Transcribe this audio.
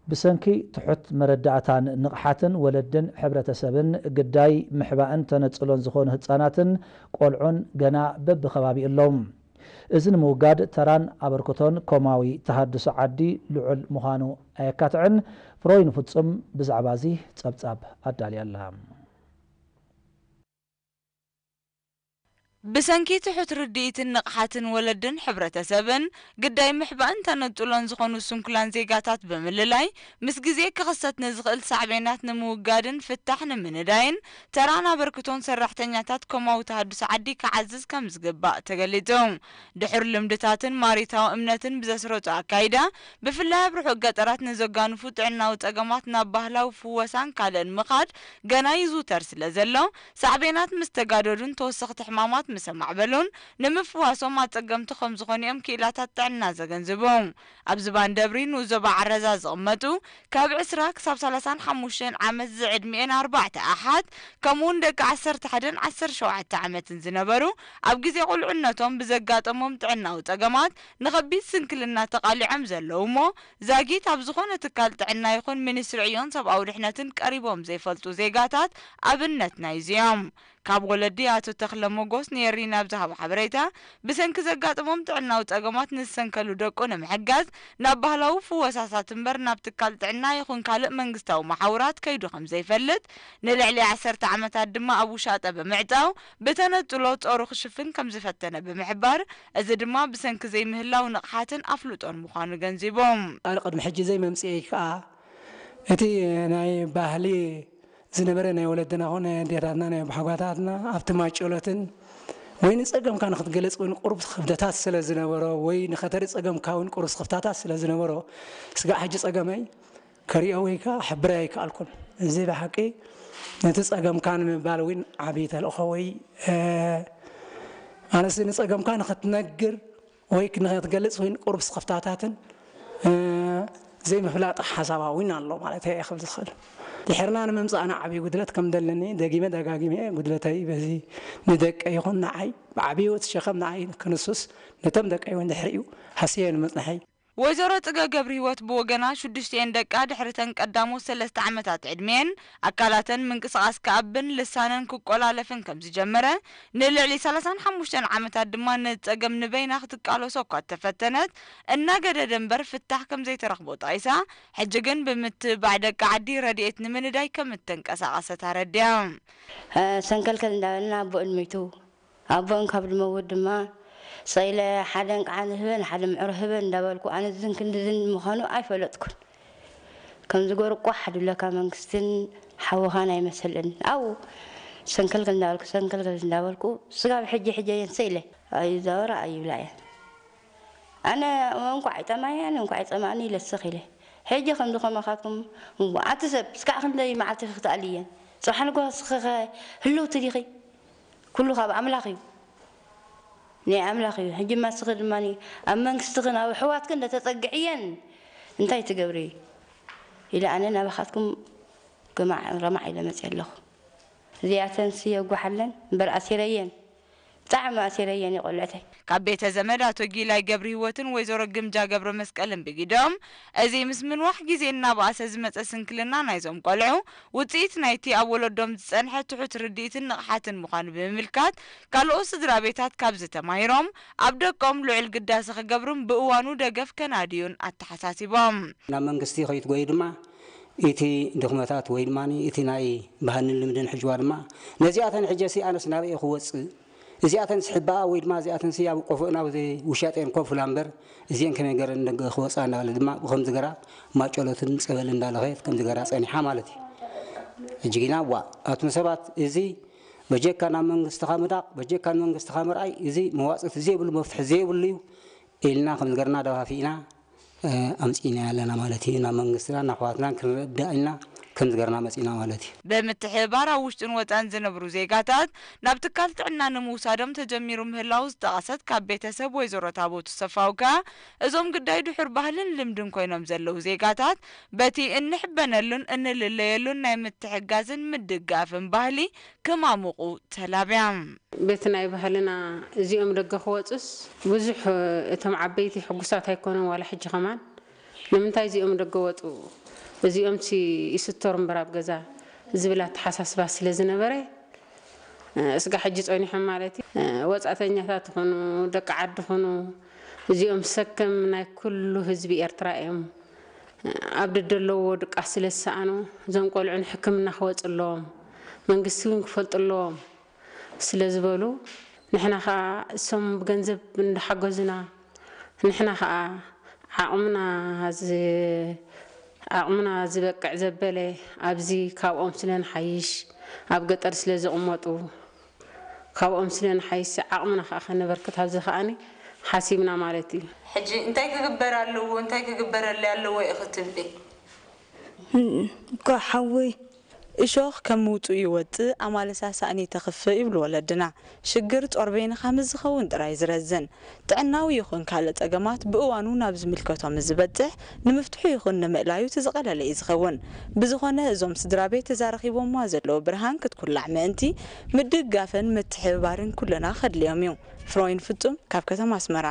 ብሰንኪ ትሑት መረዳእታን ንቕሓትን ወለድን ሕብረተሰብን ግዳይ ምሕባእን ተነጽሎን ዝኾኑ ህጻናትን ቆልዑን ገና በብኸባቢኡ ኣለዉ። እዚ ንምውጋድ ተራን ኣበርክቶን ኮማዊ ተሃድሶ ዓዲ ልዑል ምዃኑ ኣየካትዕን። ፍሮይን ፍጹም ብዛዕባ እዚ ጸብጻብ ኣዳልያ ኣላ። ብሰንኪ ትሑት ርድኢትን ንቕሓትን ወለድን ሕብረተሰብን ግዳይ ምሕባእን ተነጽሎን ዝኾኑ ስንኩላን ዜጋታት ብምልላይ፣ ምስ ግዜ ክኽሰት ንዝኽእል ሳዕቤናት ንምውጋድን ፍታሕ ንምንዳይን ተራን ኣበርክቶን ሰራሕተኛታት ኮማዊ ተሃድሶ ዓዲ ክዓዝዝ ከም ዝግባእ ተገሊጹ። ድሑር ልምድታትን ማሪታዊ እምነትን ብዘስረጹ ኣካይዳ፣ ብፍላይ ኣብ ርሑቕ ገጠራት ንዘጋንፉ ጥዕናዊ ጸገማት ናብ ባህላዊ ፍወሳን ካልእን ምኻድ ገና ይዝውተር ስለ ዘሎ፣ ሳዕቤናት ምስ ተጋደዱን ተወሰኽቲ ሕማማት ምስ ኣማዕበሉን ንምፍዋሶም ኣጸገምቲ ከም ዝኾኑ እዮም ክኢላታት ጥዕና ዘገንዝቡ። ኣብ ዝባን ደብሪ ንኡስ ዞባ ዓረዛ ዝቕመጡ ካብ ዕስራ ክሳብ ሰላሳን ሓሙሽተን ዓመት ዝዕድሚኤን ኣርባዕተ ኣሓት፣ ከምኡውን ደቂ ዓሰርተ ሓደን ዓሰርተ ሸውዓተ ዓመትን ዝነበሩ፣ ኣብ ግዜ ቁልዕነቶም ብዘጋጠሞም ጥዕናዊ ጸገማት ንኸቢድ ስንክልና ተቓሊዖም ዘለዉ እሞ፣ ዛጊት ኣብ ዝኾነ ትካል ጥዕና ይኹን ሚኒስትሪ ዕዮን ሰብኣዊ ድሕነትን ቀሪቦም ዘይፈልጡ ዜጋታት ኣብነት ናይዚ እዮም። ካብ ወለዲ ኣቶ ተኽለ ሞጎስ ንኤሪና ኣብ ዝሃቦ ሓበሬታ፣ ብሰንኪ ዘጋጠሞም ጥዕናዊ ጸገማት ንዝሰንከሉ ደቁ ንምሕጋዝ ናብ ባህላዊ ፍወሳታት እምበር ናብ ትካል ጥዕና ይኹን ካልእ መንግስታዊ መሓውራት ከይዱ ከም ዘይፈልጥ፣ ንልዕሊ ዓሰርተ ዓመታት ድማ ኣብ ውሻጠ ብምዕጻው ብተነጽሎ ጾሩ ክሽፍን ከም ዝፈተነ ብምሕባር፣ እዚ ድማ ብሰንኪ ዘይምህላው ንቕሓትን ኣፍልጦን ምዃኑ ገንዚቦም። ኣብ ቅድሚ ሕጂ ዘይመምጽኤ ከኣ እቲ ናይ ባህሊ ዝነበረ ናይ ወለድና ኾነ ኣዴታትና ናይ ኣቦሓጎታትና ኣብቲ ማጨሎትን ወይ ንጸገምካ ንኽትገልጽ እውን ቁሩብ ስኽፍታታት ስለ ዝነበሮ ወይ ንኸተርኢ ጸገምካ እውን ቁሩብ ስኽፍታታት ስለ ዝነበሮ፣ ስጋዕ ሕጂ ጸገመይ ከሪኦ ወይ ከኣ ክሕብረ ኣይከኣልኩን። እዚ ብሓቂ ነቲ ጸገምካ ንምባል እውን ዓብዪ ተልእኾ ወይ፣ እ፣ ኣነስ ንጸገምካ ንኽትነግር ወይ ንኽትገልጽ ወይ ቁሩብ ስኽፍታታትን፣ እ፣ ዘይምፍላጥ ሓሳባ እውን ኣሎ ማለት እየ ክብል ዝኽእል። ድሕርና ንምምጻእና ዓብዪ ጉድለት ከም ዘለኒ ደጊመ ደጋጊመ እየ። ጉድለተይ በዚ ንደቀይ ይኹን ንዓይ ብዓብዪ እቲ ሸኸም ንዓይ ክንሱስ ነቶም ደቀይ እውን ድሕሪኡ ሃስየ ንምጽንሐይ። ወይዘሮ ጽገ ገብረህይወት ብወገና፣ ሽዱሽቲኤን ደቃ ድሕሪተን ቀዳሞት ሰለስተ ዓመታት ዕድሜየን ኣካላተን ምንቅስቓስ ክኣብን ልሳነን ክቆላለፍን ከም ዝጀመረ፣ ንልዕሊ ሰላሳን ሓሙሽተን ዓመታት ድማ ነቲ ጸገም ንበይና ክትቃለሶ እኳ እተፈተነት፣ እናገደደ እምበር ፍታሕ ከም ዘይተረኽቦ ጠቒሳ፣ ሕጂ ግን ብምትብባዕ ደቂ ዓዲ ረድኤት ንምንዳይ ከም እተንቀሳቐሰት ኣረዲኣ። እ፣ ሰንከልከል እንዳበልና ኣቦ እድሚቱ ኣቦን ካብ ድመውት ድማ፣ "ሰኢለ ሓደ እንቃዓ ንህበን፣ ሓደ ምዕሮ ህበን" እንዳበልኩ፣ ኣነ ዝን ክንዲ ዝን ምዃኑ ኣይፈለጥኩን። ከም ዝገሩ ቋሕ ድብለካ መንግስትን ሓውኻን ኣይመስልን። ኣብኡ ሰንከልከል እንዳበልኩ፣ ሰንከልከል እንዳበልኩ፣ ስጋብ ሕጂ ሕጂ እየን ሰኢለ ኣይዛወራ ኣይብላ እየን። ኣነ እንኳዕ ይጠማየን፣ እንኳዕ ይጸማእኒ ኢለ ስኽ ኢለ። ሕጂ ከምዚ ከማኻትኩም፣ እሞ ኣቲ ሰብ፣ እስካዕ ክንደይ መዓልቲ ክትኣሊ እየን? ጽባሕ ንግሆ ስኽኸ ህልውቲ ዲኺ? ኩሉ ካብ ኣምላኽ እዩ። ናይ ኣምላኽ እዩ። ሕጂ ማስኺ ድማ ኣብ መንግስትኽን ኣብ ኣሕዋትክን እንተተጸግዕየን እንታይ ትገብሪ? ኢለ ኣነ ናባኻትኩም ግማዕ ረማዕ ኢለ መጽየ ኣለኹ። እዚኣተንስ የጓሓለን እምበር ኣሲረየን። ብጣዕሚ ኣሲረየን እየ ቆልዕተይ። ካብ ቤተ ዘመድ ኣቶ ጊላይ ገብረህይወትን ወይዘሮ ግምጃ ገብረ መስቀልን ብጊዶም፣ እዚ ምስ ምንዋሕ ግዜ እናበኣሰ ዝመጸ ስንክልና ናይዞም ቆልዑ፣ ውጽኢት ናይቲ ኣብ ወለዶም ዝጸንሐ ትሑት ርድኢትን ንቕሓትን ምዃኑ ብምምልካት፣ ካልኦት ስድራ ቤታት ካብዚ ተማሂሮም ኣብ ደቆም ልዑል ግዳሰ ክገብሩን ብእዋኑ ደገፍ ከናድዩን ኣተሓሳሲቦም። ናብ መንግስቲ ከይትጎዩ ድማ፣ እቲ ድኽመታት ወይ ድማ እቲ ናይ ባህልን ልምድን ሕጅዋ ድማ፣ ነዚኣተን ሕጀሲ ኣነስ ናበይ ክወጽእ? እዚኣተን ስሕባኣ ወይ ድማ እዚኣተን ሲ ኣብ ቆፎ ናብ ውሻጤን ኮፍ ኢላ እምበር፣ እዚአን ከመይ ገረን ደገ ክወጻ እንዳበለ ድማ ብኸምዚ ገራ ማጨሎትን ጸበል እንዳለኸየት ከምዚ ገራ ጸኒሓ ማለት እዩ። ሕጂ ግና ዋ፣ ኣቱም ሰባት፣ እዚ በጀካ ናብ መንግስትኻ ምዳቕ፣ በጀካ ንመንግስትኻ ምርኣይ፣ እዚ መዋጽእቲ ዘይብሉ፣ መፍትሒ ዘይብሉ እዩ ኢልና ከምዚ ገርና ደፋፊእና፣ እ፣ ኣምጺእና ኣለና ማለት እዩ። ናብ መንግስትና፣ ናብ ኣሕዋትና ክንረዳእ ኢልና ከምዚ ገርና መጺእና ማለት እዩ። ብምትሕብባር ኣብ ውሽጥን ወጻን ዝነብሩ ዜጋታት ናብ ትካል ጥዕና ንምውሳዶም ተጀሚሩ ምህላው ዝጠቐሰት ካብ ቤተሰብ ወይዘሮ ታቦቱ ሰፋውካ፣ እዞም ግዳይ ድሑር ባህልን ልምድን ኮይኖም ዘለዉ ዜጋታት በቲ እንሕበነሉን እንልለየሉን ናይ ምትሕጋዝን ምድጋፍን ባህሊ ክማሙቑ ተላብያ። ቤት ናይ ባህልና እዚኦም ደገ ክወጹስ ብዙሕ እቶም ዓበይቲ ሕጉሳት ኣይኮኑን፣ ዋላ ሕጂ ከማን። ንምንታይ እዚኦም ደገ ወጹ? እዚኦም ሲ ይስተሩ እምበር ኣብ ገዛ ዝብል ኣተሓሳስባ ስለ ዝነበረ፣ እ፣ እስጋ ሕጂ ጸኒሖም ማለት እዩ። እ፣ ወጻእተኛታት ይኹኑ፣ ደቂ ዓዲ ይኹኑ፣ እዚኦም ሰከም ናይ ኩሉ ህዝቢ ኤርትራ እዮም። እ፣ ኣብ ደደለዎ ድቃስ ስለ ዝሰኣኑ፣ እዞም ቆልዑ ንሕክምና ክወጹ ኣለዎም፣ መንግስቲ እውን ክፈልጡ ኣለዎም ስለ ዝበሉ፣ ንሕና ኸኣ እሶም ብገንዘብ እንዳሓገዙና፣ ንሕና ኸኣ ዓቕምና ዝ-፣ ዓቕምና ዝበቅዕ ዘበለ ኣብዚ ካብኦም ስለ ንሓይሽ፣ ኣብ ገጠር ስለ ዝቕመጡ፣ ካብኦም ስለ ንሓይሽ ዓቕምና ኸኣ ከነበርክት ኣብዚ ኸኣኒ ሓሲብና ማለት እዩ። ሕጂ እንታይ ክግበር ኣለዎ፣ እንታይ ክግበረለይ ኣለዎ ኢኺ ትብሊ? እኮ ሓወይ፣ እሾኽ ከም ምውጽኡ ይወጽእ፣ ኣማለሳ ሳእኒ ተኽፍእ ይብሉ ወለድና። ሽግር ጦር በይንኻ ምስ ዝኸውን ጥራይ ዝረዝን። ጥዕናዊ ይኹን ካልእ ጸገማት ብእዋኑ ናብ ዝምልከቶ ምስ ዝበጽሕ፣ ንምፍትሑ ይኹን ንምእላዩ እቲ ዝቐለለ እዩ ዝኸውን። ብዝኾነ፣ እዞም ስድራ ቤት እዛ ረኺቦምዋ ዘለዉ ብርሃን ክትኩላዕ ምእንቲ፣ ምድግጋፍን ምትሕብባርን ኩልና ከድልዮም እዩ። ፍሮይን ፍጹም ካብ ከተማ ኣስመራ።